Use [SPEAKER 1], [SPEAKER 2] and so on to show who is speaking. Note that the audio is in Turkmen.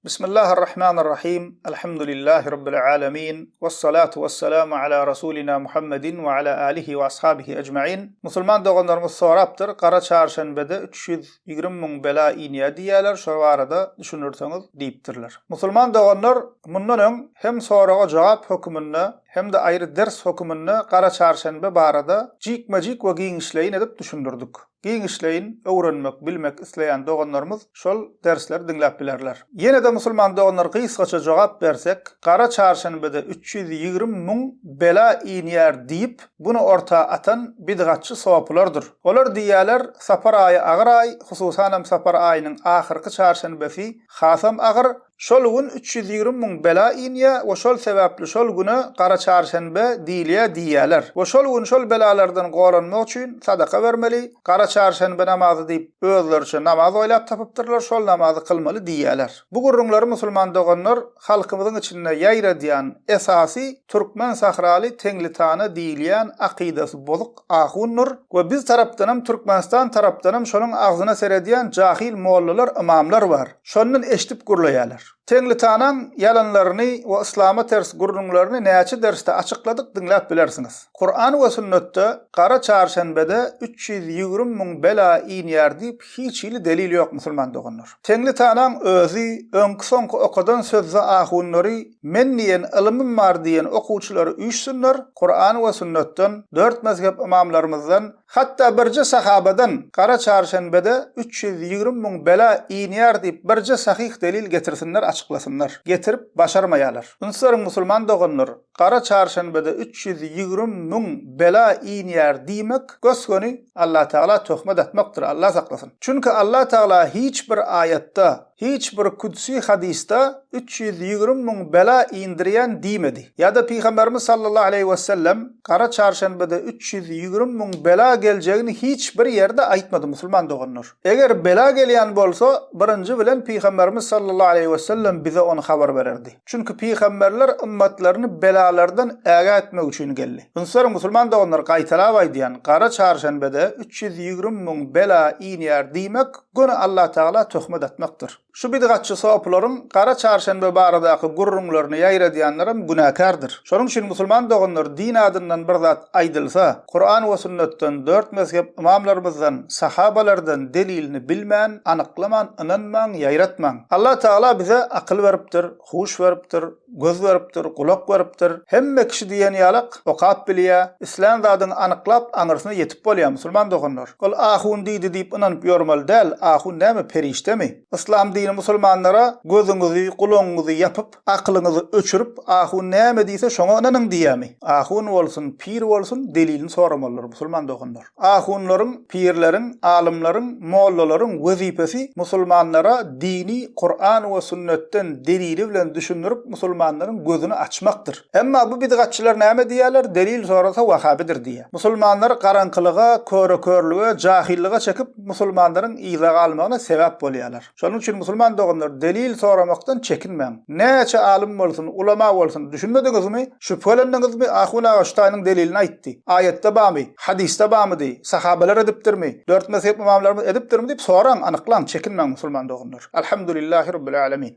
[SPEAKER 1] Bismillahirrahmanirrahim. Elhamdülillahi Rabbil alemin. Vessalatu vesselamu ala Rasulina Muhammedin ve ala alihi ve ashabihi ecmain. Musulman doganlarymyz sorapdyr, Gara çarşenbede 320 müň bela inýär diýýärler, şo barada düşündirseňiz diýipdirler. Musulman doganlar mundan öň hem soraga jogap höküminde hem-de aýry ders höküminde Gara çarşenbe barada jikme-jik we giňişleýin edip düşündirdik. Giňişleýin öwrenmek, bilmek isleýän doganlarymyz şol dersleri diňläp bilerler. Ýene-de musulman doganlar gysgaça jogap bersek, Gara çarşenbede 320 müň bela inýär diýip, buny orta atan bidgatçy sopulardyr. Olar diýýärler, Sapar aýy agyr aý, hususanam sapar aýynyň ahyrky çarşenbesi hasam agyr, Şol gün 320 müň bela inýä we şol sebäpli şol güne Gara çarşenbe diýilýä diýýäler. We şol gün şol belalardan goranmak üçin sadaka bermeli, Gara çarşenbe namazy diýip özleriçe namaz oýlap tapypdyrlar, şol namazy kylmaly diýýäler. Bu gürrüňleri musulman doganlar halkymyzyň içinde ýaýradýan esasy türkmen sahraly Teňlitana diýilýän akydasy bozuk ahundyr we biz tarapdanam Türkmenistan tarapdanam şonuň agzyna seredýän jahil mollalar ymamlar bar. Şondan eşdip gürleýärler. Teňlitanaň ýalanlaryny we yslama ters gürrüňlerini näçe dersde açykladyk diňläp bilersiňiz. Kuran we sünnetde gara çarşenbede 320 müň bela inýär diýip hiç hili delil ýok musulman doganlar. Teňlitanaň özi öňki soňky okadan sözde ahunlary men diýen ylymym bar diýen okuwçylary üýşsünler Kuran we sünnetden dört mezhep ymamlarymyzdan Hatda birje sahabadan Gara çarşenbede 320 müň bela inýär diýip birje sahyh delil getirsinler açyklasynlar. Getirip başarmaýarlar. Üns beriň musulman doganlar, Gara çarşenbede 320 müň bela inýär diýmek gös-göni Allatagala töhmet atmakdyr, Allah saklasyn. Çünki Allatagala hiç bir aýatda, Hiç bir kudsi hadysda 320 müň bela indirýän diýmedi. Ýa-da Pygamberimiz sallallahu aleýhi wesellem Gara çarşenbede 320 müň bela geljegini hiç bir ýerde aýtmady musulman doganlar. Eger bela gelýän bolsa birinji bilen Pygamberimiz sallallahu aleýhi wesellem bize ony habar bererdi. Çünki pygamberler ymmatlaryny belalardan ägä etmek üçin geldi. Üns beriň musulman doganlar gaýtalap aýdýan Gara çarşenbede 320 müň bela inýär diýmek göni Allatagala töhmet atmakdyr. Şu bidgatçy sopularyň Gara çarşenbe baradaky gürrüňlerini ýaýradýanlaram günäkärdir. Şonuň üçin musulman doganlar din adyndan bir zat aýdylsa, Kuran we sünnetden, dört mezhep ymamlarymyzdan, sahabalardan delilini bilmän, anyklaman ynanmaň, ýaýratmaň. Allah Tagala bize akyl beripdir, huş beripdir, göz beripdir, gulak beripdir. Hemme kişi diýen ýalak okap bilýä, islän zadyňy anyklap aňyrsyna ýetip bolýa musulman doganlar. Ol ahun diýdi diýip ynanyp ýörmeli däl, ahun näme perişdemi? Yslam dini musulmanlara gözüňizi, gulagyňyzy ýapyp, Akylyňyzy öçürip, ahun näme diýse şoňa ynanyň diýýämi? Ahun bolsun, pir bolsun delilini soramalydyr musulman doganlar. Ahunlaryň, pirleriň, alymlaryň, mollalaryň wezipesi musulmanlara dini Kuran we sünnetden delili bilen düşündirip musulmanlaryň gözüni açmakdyr. Emma bu bidgatçylar näme diýýärler delil sorasa wahabidir diýýär. Musulmanlary garaňkylyga, köre-körlüge, jahyllyga çekip musulmanlaryň yza galmagyna sebäp bolýarlar. Şonuň üçin musulman doganlar delil soramakdan çekinmäň. Näçe alym bolsun, ulama bolsun, düşünmediňizmi? Şübhelendiňizmi? Ahun aga şu taýynyň delilini aýtdy. Aýatda barmy? Hadysda barmydy? Sahabalar edipdirmi? Dört mezhep ymamlarymyz edipdirmi diýip soraň, anyklaň, çekinmäň musulman doganlar. Alhamdulillahi Rabbil Alemin.